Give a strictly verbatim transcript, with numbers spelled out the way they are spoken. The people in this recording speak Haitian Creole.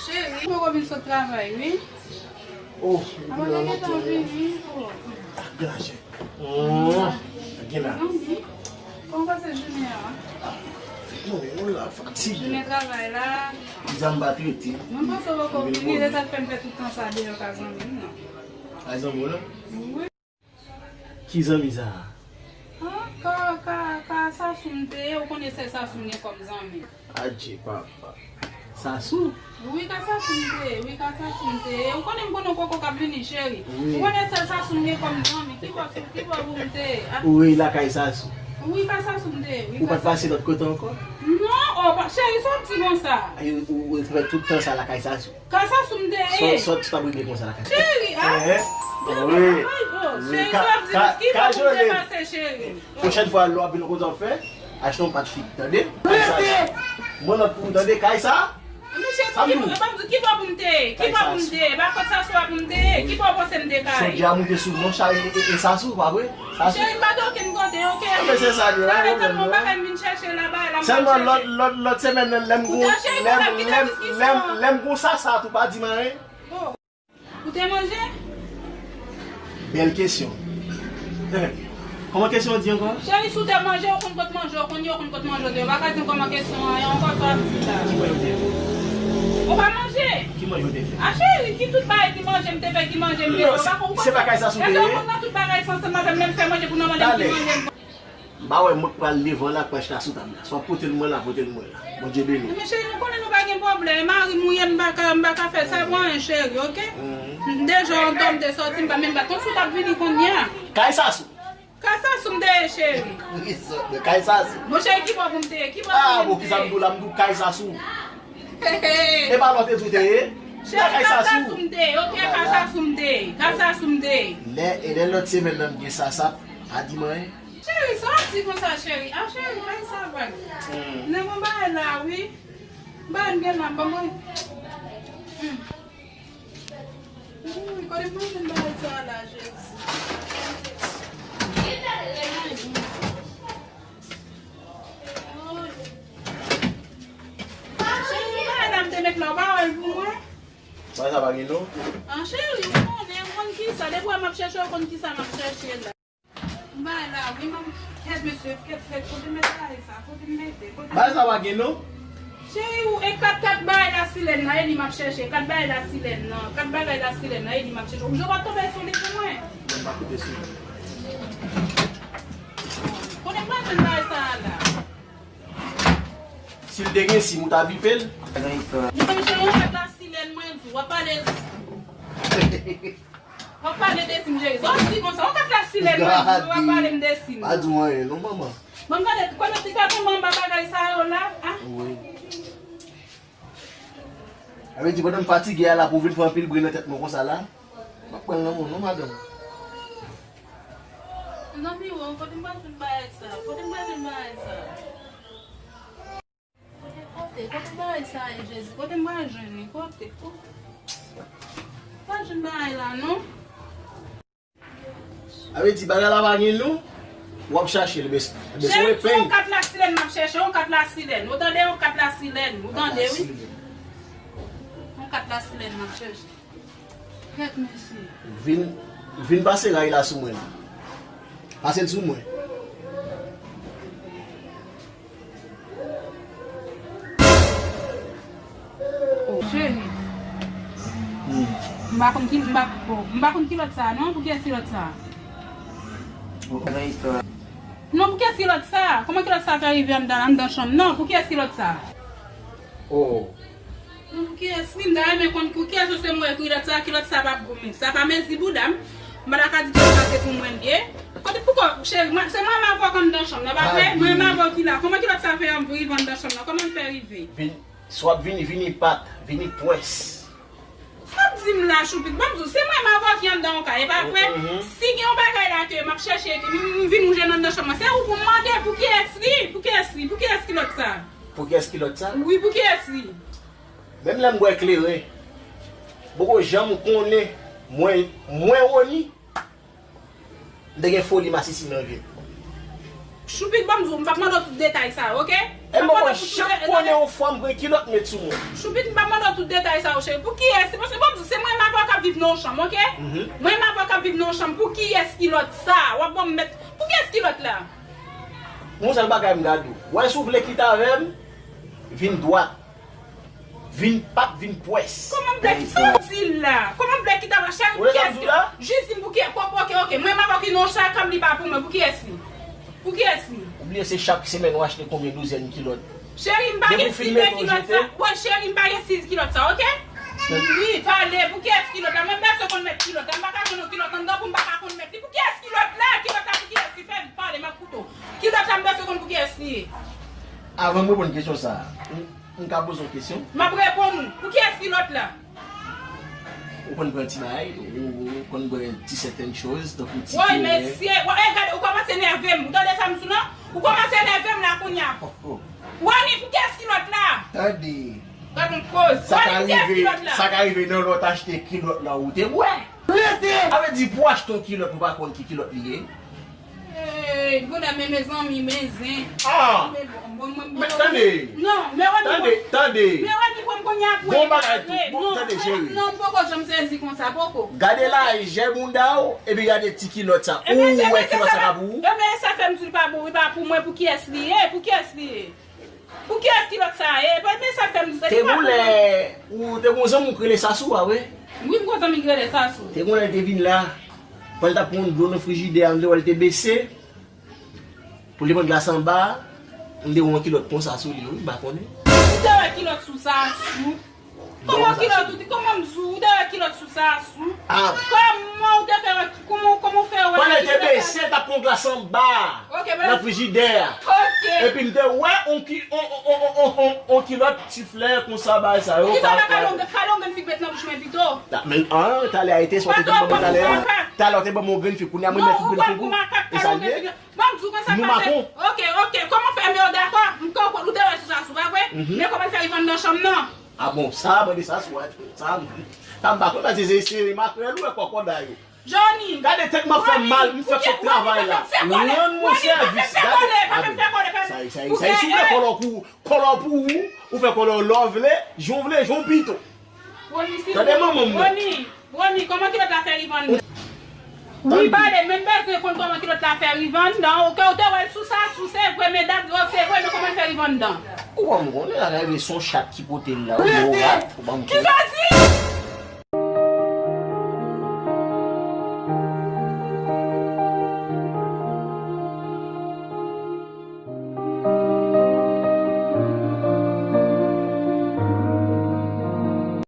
Cheri, m poko vin sot travay, wi. Oh, avan mwen gentan vini, oh. Ah, gen lajan. Mm. Gen la. Zanmi, kòman pase jounen an? Non, mwen la, fatige. Jounen travay la. Jan m pa trete. Mwen panse w poko vini, se sa k fè m fè tout tan sa deyò ka zanmi m nan. Ay zanmi w la? Wi. Ki zanmi sa a? Ah, ka, ka, ka Sasou m te ye, ou konnen sèl Sasou m gen kòm zanmi. Adje papa. Sasou? Wi, ka Sasou m te ye, wi, ka Sasou m te ye. Ou konnen m konnen w poko ka vini, cheri. Wi. Ou konnen sèl Sasou m gen kòm zanmi. Ki bò, ki bò pou m te ye? Ah. Ou rele lakay Sasou? Wi, ka Sasou m te ye, wi. Ou pa t pase lòt kote ankò? Non, oh, pa, cheri, sa w ap di konsa? Ay, ou, ou, ou fè tout tan sa lakay Sasou? Ka Sasou m te ye. Sòt, sòt, sòt ap regle konsa la. Cheri, ah. Eh, eh. Wi. Cheri, sòt di ki bò pou m te pase, cheri. Pwochèn fwa lè w ap vin konsa w fè, achte yon pat fig, tande? Ka Sasou. Mwen lòt pou ou tande, ka Sasou. Mesye, ki bò, ban m di ki bò pou m te ye? Ki bò pou m te ye? Ba kot Sasou a pou m te ye? Ki bò w panse m te ka ye? Chòdya moute sou non, e, e, e Sasou, pa vre? Cheri, m pa gen okenn kote, oke? Anben se sa, li la, pwoblèm nan. Sèlman lòt, lòt, lòt semèn nan, lè m gon, lè m, lè m, lè m gon sa, sa tou pa di m anyen. Ou te manje? Bèl kesyon. Kòman kesyon an di ankò? Cheri, si w te manje, ou konn kot manje, ou konn yo, ou konn kot manje, ou te, ou pa ka di m kòman kesyon an ye ankò, sa w ap di la. Ki manje w te fè? Ou pa manje? Ki manje w te fè? A cheri, ki tout bagay ki manje m te fè, ki manje m te fè, ou pa konprann? Se pa kay Sasou te ye? Èske ou konn nan tout bagay sa ansanm avè m, lè m fè manje pou nou mande m ki manje m. M pa wè mwen k pral leve an la pou achte sou tab la. Si w ap pote l mwen la, pote l mwen la. Bondye beni w. Men cheri, nou konnen nou pa gen pwoblèm. E mari m ou ye, m pa ka, m pa ka fè sa pou anyen, cheri, oke? M deja an dòm te sòti, m pa menm pa konn si w t ap vini kounye a. Kay Sasou. Kay Sasou m te ye, cheri. Wi, sòt nan kay Sasou. Monchè, ki bò pou m te ye? Ki bò pou m te ye? Ah, bon, kisa m di w la, m di w kay Sasou. E pa la w te di w te ye? Cheri, kay Sasou m te ye, oke, kay Sasou m te ye, kay Sasou m te ye. Lè, e lè lòt semèn nan m gen sa, sa, pa di m anyen. Cheri, sa w ap di konsa, cheri? Ah, cheri, pa di sa vag. Hmm. Nèg mwen bagay la, wi. Bagay m gen la, ban mwen. Hmm. Wi, kote m jwenn bagay sa la, Jezi? Cheri, bagay la m te met la, ou pa wè l pou mwen? Bagay sa pa gen non? Ah, cheri, ou konnen, ou konn kisa. Depi w wè m ap chèche, ou konn kisa m ap chèche la. Bagay la, wi, m ap, kèt mesye, kèt fèt, kote m met bagay sa, kote m mete, kote m... Bagay sa pa gen non? Cheri, ou, e kat, kat bagay la silèn nan, e li m ap chèche, kat bagay la silèn nan, kat bagay la silèn nan, e li m ap chèche. Ou jwe w ap tonbe sou li pou mwen? Mwen pa tonbe sou li. Kote m pral jwenn bagay sa a la? Si l te gen sim, ou ta bipe l? Mwen cheri, yon kat la silèn mwen di w ap pale. W ap pale de sim, Jezi. Sa w di konsa? Yon kat la silèn mwen di w ap pale m de sim. Pa di w anyen non, manman. Bon, gade, konnen ti ka tonbe anba bagay sa yo la, a? Wi. Sa vle di pandan m fatige a la pou w vin fè anpil bri nan tèt mwen konsa la. M ap pran l nan men w non, madanm. Zanmi, kote m pral jwenn bagay sa? Kote m pral jwenn bagay sa? Kote, kote bagay sa ye, Jezi? Kote m pral jwenn li? Kote? Kote? M pa jwenn bagay la non. Sa vle di bagay la pa gen non? W ap chache l, bes, bes, yon epeng. Yon kat la silèn m ap chèche, yon kat la silèn. Ou tande, yon kat la silèn. Ou tande, wi. Yon kat la silèn m ap chèche. Kèt mesye. Vin, vin pase ray la sou mwen la. Pase l sou mwen. Oh, cheri. Hmm. M pa konn ki, m pa, oh, m pa konn ki lòt sa a non, pou kiyès ki lòt sa a? Non, pou kiyès kilòt sa? Kòman kilòt sa fè rive anndan, anndan chanm nan? Pou kiyès kilòt sa? Oh. Non, pou kiyès li? M ta renmen konn pou kiyès, se mwen kilòt sa, kilòt sa p ap goumen. Sa pa mezi bouda m. M pa ta ka di kilòt sa se pou mwen l ye. Kote poukò, cheri, mwen, se mwen m avè w k anndan chanm nan, pa vre? Mwen m avè w ki la. Kòman kilòt sa fè rive anndan chanm nan? Kòman l fè rive? Vin, si w ap vini, vini pat, vini pwès. Sa w ap di m la, Choupit? Ban m di w, se mwen m avè w ki anndan yon kay, e pa vre? Si gen yon bagay la ke m ap chèche, ke m, m vin ou jwenn anndan chanm nan, se ou pou m mande pou kiyès li? Pou kiyès li? Pou kiyès kilòt sa? Pou kiyès kilòt sa? Wi, pou kiyès li? Menm lè m bwè kleren, m poko janm konnen mwen, mwen Rony, m te gen foli masisi nan vye. Choupit, ban m di w, m p ap mande w tout detay sa yo, oke? E m poko janm konnen yon fwa m pran kilòt met sou mwen. Choupit, m p ap mande w tout detay sa yo, cheri. Pou kiyès? Se paske, ban m di w, se mwen m avè w k ap viv nan yon chanm, oke? Mwen m avè w k ap viv nan yon chanm. Pou kiyès kilòt sa? W ap ban m mèt. Pou kiyès kilòt la? Yon sèl bagay m ka di w. Wè, si w vle kite avè m, vin dwat. Vin pat, vin pwès. Kòman m vle kite? Sa w di la? Kòman m vle kite avè w? Cheri, pou kiyès li? Jis di m pou kiyès. Oke, oke, oke. Mwen m avè w ki nan yon chak, kab li pa pou mwen. Pou kiyès li? Pou kiyès li? Ou bliye se chak semèn w achte konbyen douzèn kilòt? Cheri, m pa gen stil de kilòt sa. Bon, cheri, m pa gen stil kilòt sa, oke? Wi, pale. Pou kiyès kilòt la? Mwen m bezwen konn mèt kilòt la. M pa ka jwenn yon kilòt anndan pou m pa ka konn mèt li. Pou kiyès kilòt la? Kilòt la pou kiyès li? Fè m pale, m ap koute w. Kilòt la, m bezwen konn pou kiyès li ye. Avan m reponn kesyon sa a, m, m ka poze w kesyon? M ap reponn ou. Pou kiyès kilòt la? Ou konn pran ti bagay, ou, ou konn pran ti sètèn choz, tankou ti kleren. Woy, mesye, woy, gade, ou kòmanse nève m. Ou tande sa m di w lan? Ou kòmanse nève m la kounye a. Wani, pou kiyès kilòt la? Tande. Gade yon koz. Wani, pou kiyès kilòt la? Sa ka rive nan lè w t achte kilòt la ou te bwè. Sa vle di pou w achte yon kilòt ou pa konn ki kilòt li ye. Ey, bonè, men mezanmi, men zen. Ah! Men tande! Non, men Rony, tande, tande! Men Rony, pran m kounye a pou. Bon bagay tou. Bon, tande, cheri. Non, m poko janm sezi konsa, poko. Gade lajè bounda w, epi gade ti kilòt sa. Ou wè kilòt sa ka pou ou? Ebyen, sa fè m di l pa bon, li pa pou mwen, pou kiyès li ye? Pou kiyès li ye? Pou kiyès kilòt sa ye? Ebyen, sa fè m di l pa pou mwen. Te gon lè, ou te gon zanmi w k rele Sasou a, wi? Wi, m gon zanmi k rele Sasou. Te gon lè l te vin la. Pandan l t ap pran yon dlo nan frijidè a, m te wè l te bese. Pou li pran glas anba a, m te wè yon kilòt konsa sou li, wi, m pa konnen. Ou te wè kilòt sou Sasou? Kòman kilòt ou te, kòman m di w, ou te wè kilòt sou Sasou? Kòman ou te fè wè, kòman, kòman w fè wè kilòt sa? Pandan l te bese, l t ap pran glas anba a, nan frijidè a. Epi m te wè yon ki, yon, yon, yon, yon, yon kilòt ti flè konsa, bagay sa yo. Poukisa w pa kale yon, kale yon grenn fig met nan bouch mwen pito? Men, an, talè a, e te sa w te vin ban mwen talè a. Talè w te ban m yon grenn fig, kounye a mwen met yon grenn fig ou. E sa l ye? Ban m di w konsa pase. Oke, oke, kòman fè, men w dakò? M konprann, ou te wè sou Sasou, pa vre? Men kòman l fè rive anndan chanm nan? A bon, sa a mande Sasou a, sa a, sa m pa konn, paske se, se makrèl ou wè kòkòday yo. Joni. Gade tèt m ap fè m mal, m fèk sot travay la. Rann mwen sèvis, gade. Sa, sa, sa, si w vle kòlò pou, kòlò pou ou, ou fè kòlò lè w vle, jan w vle, jan w pito. Tande manman m nan. Rony, Rony, kòman kilòt la fè rive anndan? Wi, pale, men m bezwen konn kòman kilòt la fè rive anndan. Oke, ou te wè l sou Sasou, se vre, men dat, se vre, men kòman l fè rive anndan? Ou pa m konnen, la rive se yon chat ki pote l la, ou gen yon rat, ou pa m konnen. Kisa w di?